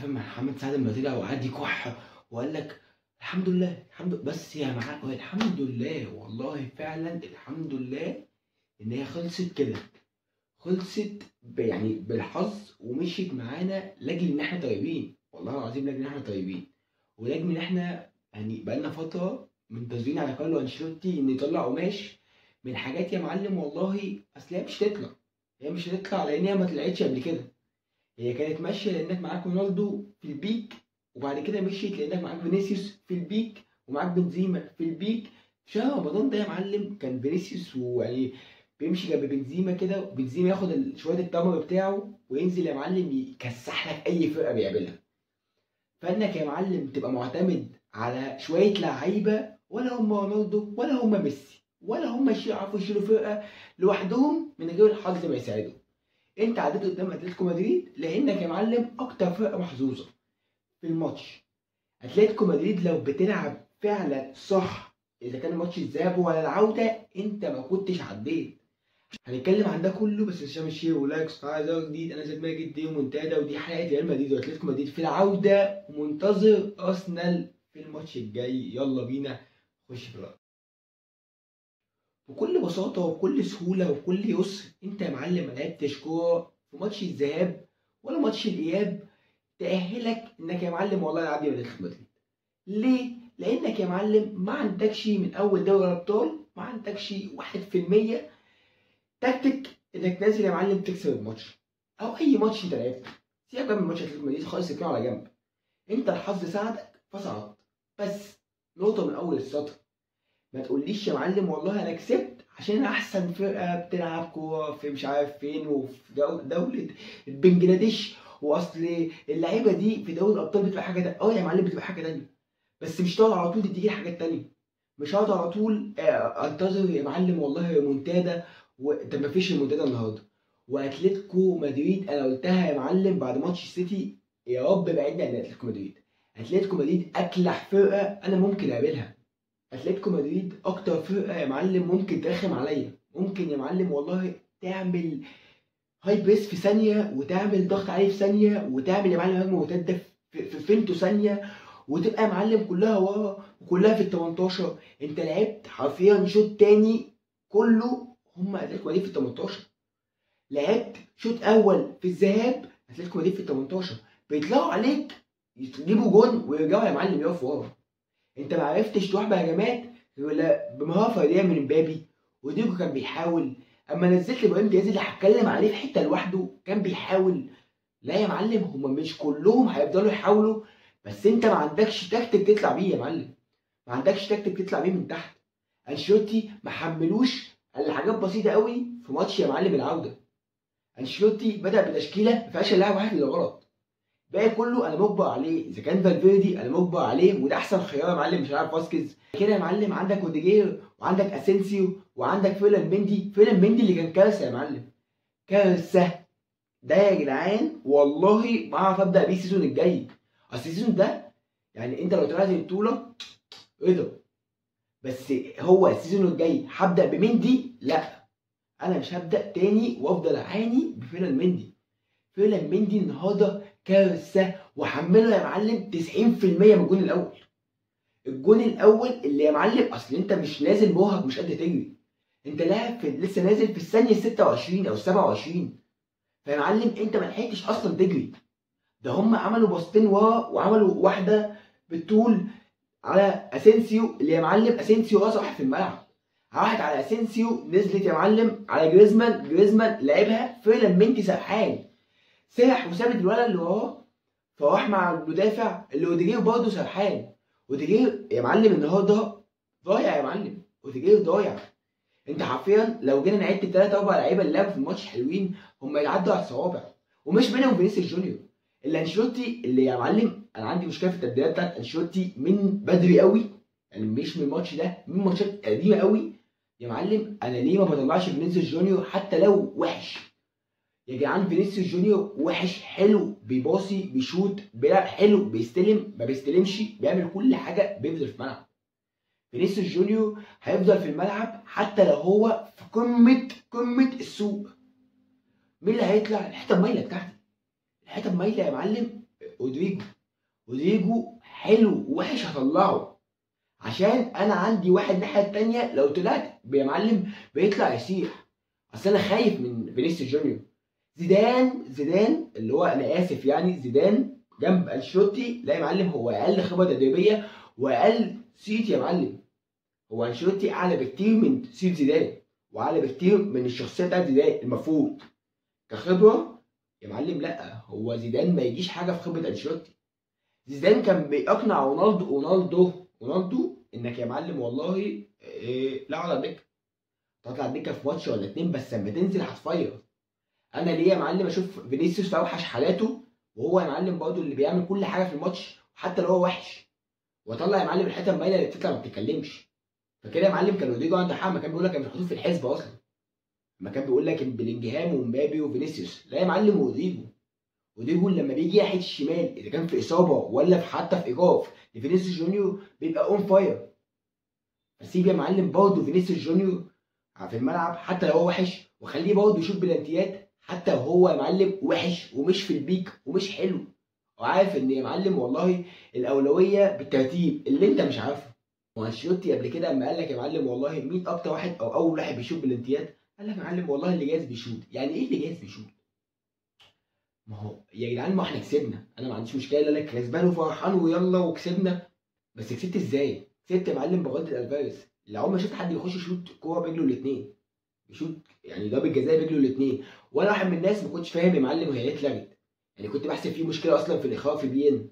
عارف محمد سعد لما طلع وقعد يكح وقال لك الحمد لله الحمد لله، بس يا معلم الحمد لله، والله فعلا الحمد لله ان هي خلصت كده، خلصت يعني بالحظ ومشيت معانا لاجل ان احنا طيبين، والله العظيم لاجل ان احنا طيبين، ولاجل ان احنا يعني بقالنا فترة منتظرين على كارلو انشيلوتي ان يطلع قماش من حاجات يا معلم. والله اصل هي مش هتطلع، هي مش هتطلع لان هي ما طلعتش قبل كده، هي كانت ماشية لانك معاك رونالدو في ال peak، وبعد كده مشيت لانك معاك فينيسيوس في ال peak ومعاك بنزيما في ال peak. شهر رمضان ده يا معلم كان فينيسيوس ويعني بيمشي جنب بنزيما كده، وبنزيما ياخد شوية التمر بتاعه وينزل يا معلم يكسح لك اي فرقه بيقابلها. فانك يا معلم تبقى معتمد على شوية لعيبة ولا هم رونالدو ولا هم ميسي ولا هم يعرفوا يشيلوا فرقه لوحدهم من غير الحظ ما يساعدهم. انت عديت قدام اتلتيكو مدريد لانك يا معلم اكتر فرقه محظوظة في الماتش. اتلتيكو مدريد لو بتلعب فعلا صح، اذا كان ماتش الذهاب ولا العودة، انت ما كنتش عديت. هنتكلم عن ده كله، بس مش تعمل share و like و subscribe جديد. انا زياد ماجد، دي منتدى، ودي حلقة ريال مدريد واتلتيكو مدريد في العودة، ومنتظر ارسنال في الماتش الجاي. يلا بينا خش في الرأي. بكل بساطة وبكل سهولة وبكل يسر، انت يا معلم ما لعبتش كورة في ماتش الذهاب ولا ماتش الاياب تأهلك انك يا معلم والله العادي من اتلتيكو مدريد. ليه؟ لانك يا معلم ما عندكش من اول دوري الابطال، ما عندكش 1% تكتيك انك نازل يا معلم تكسب الماتش او اي ماتش انت لعبته. سيبك بقى من ماتش اتلتيكو مدريد خالص، اركنه على جنب. انت الحظ ساعدك فصعدت، بس نقطة من اول السطر. ما تقوليش يا معلم والله انا كسبت عشان انا احسن فرقه بتلعب كورة في مش عارف فين وفي دولة بنجلاديش، واصل اللعيبة دي في دوري الابطال بتبقى حاجة تانية. اه يا معلم بتبقى حاجة تانية، بس مش هتقعد على طول تديك حاجات تانية. مش هقعد على طول انتظر يا معلم والله ريمونتادا ده مفيش ريمونتادا النهارده. واتلتيكو مدريد انا قلتها يا معلم بعد ماتش السيتي، يا رب بعدني عن اتلتيكو مدريد. اتلتيكو مدريد اكلح فرقه انا ممكن اقابلها. اتلتيكو مدريد اكتر فرقه يا معلم ممكن ترخم عليا، ممكن يا معلم والله تعمل high press في ثانية، وتعمل ضغط عليه في ثانية، وتعمل يا معلم هجمة مرتدة في فينتو ثانية، وتبقى يا معلم كلها ورا وكلها في ال 18. انت لعبت حرفيا شوط تاني كله هم اتلتيكو مدريد في ال 18، لعبت شوط اول في الذهاب اتلتيكو مدريد في ال 18، بيطلعوا عليك يجيبوا جون ويرجعوا يا معلم يقفوا ورا. انت ما عرفتش تروح بهجمات ولا بمهارة فردية من امبابي، وديجو كان بيحاول. اما نزلت ابراهيم دياز اللي هتكلم عليه في حتة لوحده كان بيحاول. لا يا معلم، هما مش كلهم هيفضلوا يحاولوا، بس انت ما عندكش تكتيك تطلع بيه يا معلم، ما عندكش تكتيك تطلع بيه من تحت. انشيلوتي ما حملوش الا حاجات بسيطة قوي في ماتش يا معلم العودة. انشيلوتي بدا بتشكيله ما فيهاش لاعب واحد اللي غلط، باقي كله انا مجبر عليه. اذا كان فالفيردي انا مجبر عليه، وده احسن خيار يا معلم، مش عارف فاسكيز كده يا معلم. عندك اوديجير وعندك اسينسيو وعندك فيلان مندي. فيلان مندي اللي كان كارثة يا معلم، كارثة ده يا جدعان، والله ما اعرف ابدا بيه ال season الجاي. اصل ال season ده يعني انت لو طلعت البطولة ايه ده، بس هو ال season الجاي هبدا بمندي؟ لا، انا مش هبدا تاني وافضل اعاني بفيلان مندي. فيلان مندي النهارده كارثة، وحمله يا معلم 90% من الجون الاول. الجون الاول اللي يا معلم اصل انت مش نازل مرهق، مش قادر تجري، انت لاعب لسه نازل في الثانية 26 او 27، فيا معلم انت ما لحقتش اصلا تجري. ده هم عملوا باصتين ورا وعملوا واحدة بالطول على اسينسيو اللي يا معلم اسينسيو اصلا في الملعب، راحت على اسينسيو، نزلت يا معلم على جريزمان، جريزمان لعبها فيلان مندي سرحان، سرح وسابت الولد اللي وراه، فراح مع المدافع اللي اوديجير برضه سرحان. اوديجير يا معلم النهارده ضايع يا معلم، اوديجير ضايع. انت حرفيا لو جينا نعد 3 4 لعيبة اللي لعبوا في الماتش حلوين هم يعدوا على الصوابع، ومش منهم فينيسيوس جونيور. اللي انشيلوتي اللي يا معلم انا عندي مشكلة في التبديلات بتاعت انشيلوتي من بدري قوي، يعني مش من الماتش ده، من ماتشات قديمة قوي يا معلم. انا ليه ما بطلعش فينيسيوس جونيور حتى لو وحش؟ يا جدعان فينيسيوس جونيور وحش حلو، بيباصي بيشوط بيلعب حلو، بيستلم ما بيستلمش، بيعمل كل حاجة، بيفضل في الملعب. فينيسيوس جونيور هيفضل في الملعب حتى لو هو في قمة السوق. مين اللي هيطلع؟ الحتة المايله بتاعتي، الحتة المايله يا معلم. رودريجو. رودريجو حلو وحش هطلعه، عشان انا عندي واحد الناحية الثانية لو طلعت يا معلم بيطلع يسيح. اصل انا خايف من فينيسيوس جونيور. زيدان اللي هو انا اسف يعني، زيدان جنب انشيلوتي لا يا معلم، هو اقل خبره تدريبية واقل صيت يا معلم. هو انشيلوتي اعلى بكتير من صيت زيدان، واعلى بكتير من الشخصية بتاعت زيدان المفروض كخبرة يا معلم. لا، هو زيدان ما يجيش حاجة في خبره انشيلوتي. زيدان كان بيقنع رونالدو انك يا معلم والله إيه، لا على الدكة، تطلع الدكة في ماتش ولا اتنين، بس لما تنزل هتفير. انا ليه يا معلم اشوف فينيسيوس في اوحش حالاته، وهو يا معلم برضه اللي بيعمل كل حاجة في الماتش حتى لو هو وحش، واطلع يا معلم الحتة المايله اللي بتطلع ما بتتكلمش. فكده يا معلم كان رودريجو عنده حق، ما كان بيقول لك انا مش محطوط في الحسبة اصلا، ما كان بيقول لك ان بلينجهام ومبابي وفينيسيوس. لا يا معلم، رودريجو لما بيجي ناحية الشمال اذا كان في اصابه ولا في حتى في ايقاف لفينيسيوس جونيور بيبقى on fire. فسيب يا معلم برضه فينيسيوس جونيور في الملعب حتى لو هو وحش، وخليه برضه يشوط بلانتيات حتى وهو يا معلم وحش ومش في ال peak ومش حلو، وعارف ان يا معلم والله الاولوية بالترتيب اللي انت مش عارفه. وانشيلوتي قبل كده اما قال لك يا معلم والله مين اكتر واحد او اول واحد بيشوط بلانتيات، قال لك يا معلم والله اللي جاهز بيشوط. يعني ايه اللي جاهز بيشوط؟ ما هو يا جدعان ما احنا كسبنا، انا ما عنديش مشكلة، انا كسبان وفرحان ويلا وكسبنا، بس كسبت ازاي؟ كسبت يا معلم بغلطه الفاريز اللي عمري ما شفت حد يخش يشوط كورة برجله الاثنين، بيشوط يعني ضربه جزاء برجله الاثنين. وانا واحد من الناس ما كنتش فاهم يا معلم هي ليه اتلغت، يعني كنت بحسب في مشكلة اصلا في الاخراج في بي ان،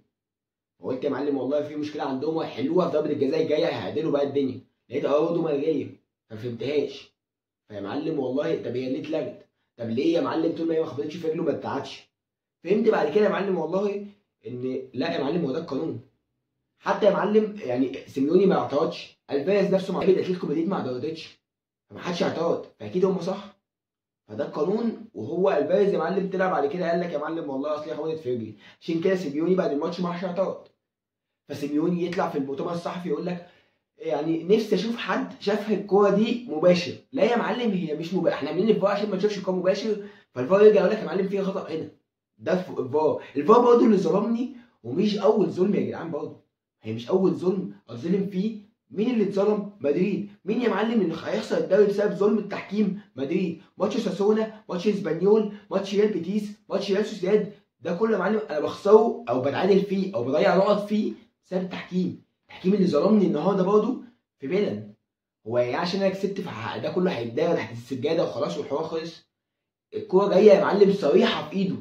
فقلت يا معلم والله في مشكلة عندهم وهيحلوها في ضربه الجزاء الجاية، هيعدلوا بقى الدنيا. لقيت برضه ملغيه، فما فهمتهاش. فيا معلم والله طب هي ليه اتلغت؟ طب ليه يا معلم طول ما هي ما خبطتش في رجله ما اتعادش؟ فهمت بعد كده يا معلم والله ان لا يا معلم هو ده القانون. حتى يا معلم يعني سيميوني ما اعترضش، الفاريز نفسه مع اتلتيكو مدريد ما اعترضتش، فما حدش اعترض، فاكيد هم صح، فده القانون. وهو الفاريز يا معلم طلع بعد كده قال لك يا معلم والله اصل هي خبطت في رجلي، عشان كده سيميوني بعد الماتش ما راحش اعترض. فسيميوني يطلع في المؤتمر الصحفي يقول لك يعني نفسي اشوف حد شاف الكورة دي مباشر. لا يا معلم هي مش مباشر، احنا عاملين الفار عشان ما نشوفش الكورة مباشر، فالفار يرجع يقول لك يا معلم في خطا هنا. ده الفار برضه اللي ظلمني، ومش اول ظلم يا جدعان برضه، هي مش اول ظلم اتظلم فيه. مين اللي اتظلم؟ مدريد. مين يا معلم اللي هيخسر الدوري بسبب ظلم التحكيم؟ مدريد. ماتش ساسونا، ماتش اسبانيول، ماتش ريال بيتيس، ماتش ريال سوسيداد، ده كله يا معلم انا بخسره او بتعادل فيه او بضيع نقط فيه بسبب التحكيم. التحكيم اللي ظلمني النهارده برضه في ميلان. هو يعني عشان انا كسبت ده كله هيتدار تحت السجادة وخلاص والحوار خلص. الكورة جاية يا معلم صريحه في ايده،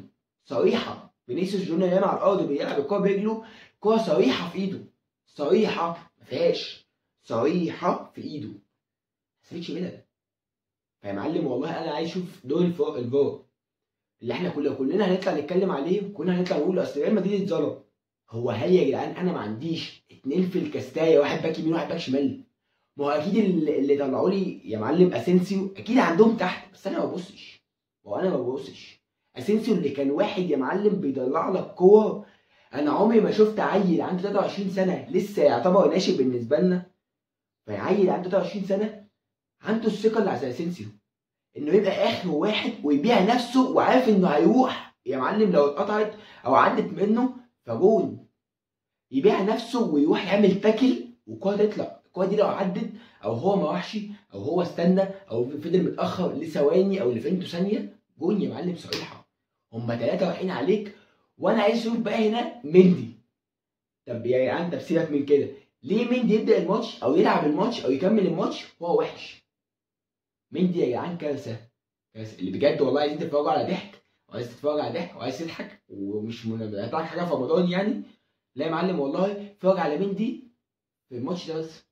صريحه. فينيسيوس جونيور نايم على الارض بيلعب الكورة برجله، كورة صريحه في ايده، صريحه ما فيهاش، صريحه في ايده، ما حسيتش بيها. فيا معلم والله انا عايز اشوف دور الفار اللي احنا كلنا هنطلع نتكلم عليه، كلنا هنطلع نقول اصل ريال مدريد اتظلم. هو هل يا جدعان انا ما عنديش اتنين في الكاستايه، واحد باك يمين وواحد باك شمال؟ ما هو اكيد اللي طلعوا لي يا معلم اسينسيو اكيد عندهم تحت، بس انا ما ببصش. ما هو انا ما ببصش. اسينسيو اللي كان واحد يا معلم بيطلع لك كور، انا عمري ما شفت عيل عنده 23 سنة لسه يعتبر ناشئ بالنسبة لنا، فعيل عنده 23 سنة عنده الثقة اللي على اسينسيو انه يبقى اخر واحد ويبيع نفسه وعارف انه هيروح يا معلم لو اتقطعت او عدت منه فجون، يبيع نفسه ويروح يعمل tackle والكوره تطلع. الكورة دي لو عدت او هو ما راحش او هو استنى او فضل متاخر لثواني او لفنته ثانية، جون يا معلم صريحه. هما 3 رايحين عليك. وانا عايز اشوف بقى هنا مندي. طب يا جدعان طب سيبك من كده، ليه مندي يبدا الماتش او يلعب الماتش او يكمل الماتش وهو وحش؟ مندي يا جدعان كارثة، كارثة اللي بجد والله. عايزين تتفرجوا على ضحك، وعايز تتفرج على ضحك وعايز تضحك ومش هتضحك حاجة في رمضان يعني، لا يا معلم والله اتفرج على مندي في الماتش ده بس،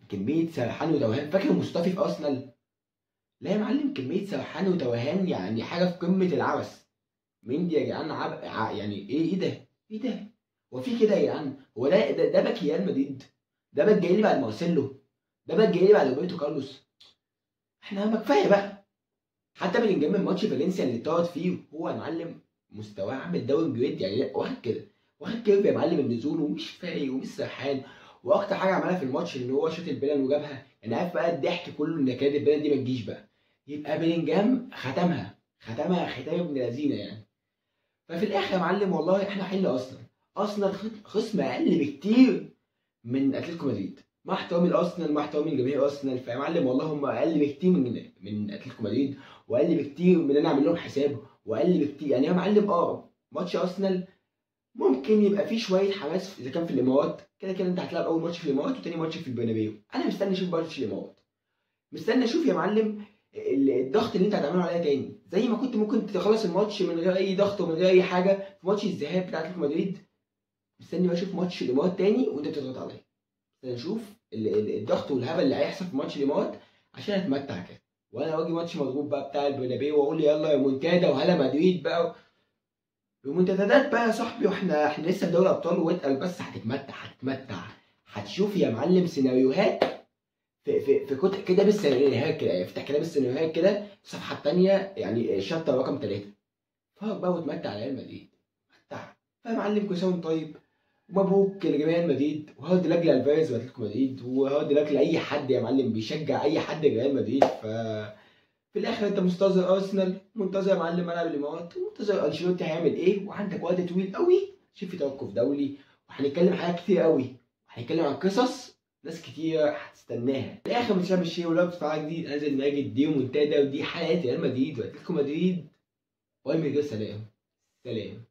كمية سرحان وتوهان. فاكر مصطفي في ارسنال؟ لا يا معلم كمية سرحان وتوهان يعني حاجة في قمة العبث. مندي يا جدعان يعني ايه ده؟ ايه ده؟ هو في كده يا جدعان؟ هو ده باك ريال مدريد؟ ده باك جاي لي بعد مارسيلو؟ ده باك جاي لي بعد روبرتو كارلوس؟ احنا ما كفاية بقى. حتى بلينجهام من ماتش فالنسيا اللي اتطرد فيه هو يا معلم مستواه عامل downgrade، يعني واخد كده، واخد curve يا معلم النزول ومش فايق ومش سرحان. واكتر حاجة عملها في الماتش ان هو شاط البلن وجابها، يعني عارف بقى الضحك كله ان كانت البلن دي ما تجيش بقى، يبقى بلينجهام ختمها ختمها ختام ابن لذينه يعني. ففي الاخر يا معلم والله احنا حل ارسنال خصم اقل بكتير من اتلتيكو مدريد، مع احترامي لارسنال، مع احترامي لجماهير ارسنال. فيا معلم والله هم اقل بكتير من اتلتيكو مدريد، واقل بكتير من انا اعمل لهم حساب، واقل بكتير يعني يا معلم. ماتش ارسنال ممكن يبقى فيه شوية حماس اذا كان في الامارات، كده كده انت هتلعب اول ماتش في الامارات وتاني ماتش في البرنابيو. انا مستني اشوف ماتش الامارات، مستني اشوف يا معلم الضغط اللي انت هتعمله عليا تاني، زي ما كنت ممكن تخلص الماتش من غير اي ضغط ومن غير اي حاجة في ماتش الذهاب بتاع اتلتيكو مدريد. مستني بقى اشوف ماتش الامارات تاني وانت بتضغط عليا، مستني اشوف الضغط والهبل اللي هيحصل في ماتش الامارات عشان اتمتع كده. وانا واجي ماتش مضغوط بقى بتاع البرنابيو واقول يلا يا مونتادا وهلا مدريد بقى ريمونتادات بقى يا صاحبي، واحنا لسه في دوري ابطال، واتقل بس هتتمتع، هتتمتع، هتشوف يا معلم سيناريوهات في في في كتاب كده بالسيناريوهات كده، افتح كتاب السيناريوهات كده الصفحة الثانية يعني chapter رقم 3، اتفرج بقى واتمتع على ريال مدريد، اتمتع. فيا معلم كل سنة وانت طيب، ومبروك لجميع ريال مدريد، و hard luck لالفاريز واتلتيكو مدريد، و hard luck لاي حد يا معلم بيشجع اي حد ريال مدريد. ف في الاخر انت منتظر ارسنال، منتظر يا معلم ملعب الامارات، ومنتظر انشيلوتي هيعمل ايه، وعندك وقت طويل قوي عشان في توقف دولي، وهنتكلم حاجات كتير قوي، وهنتكلم عن قصص ناس كتير هتستناها. في الاخر مش هعمل شيء ولا بتفرج دي، نازل ماجد دي ومنتدى، ودي حلقة ريال مدريد واتلتيكو مدريد. باي، من غير سلام سلام.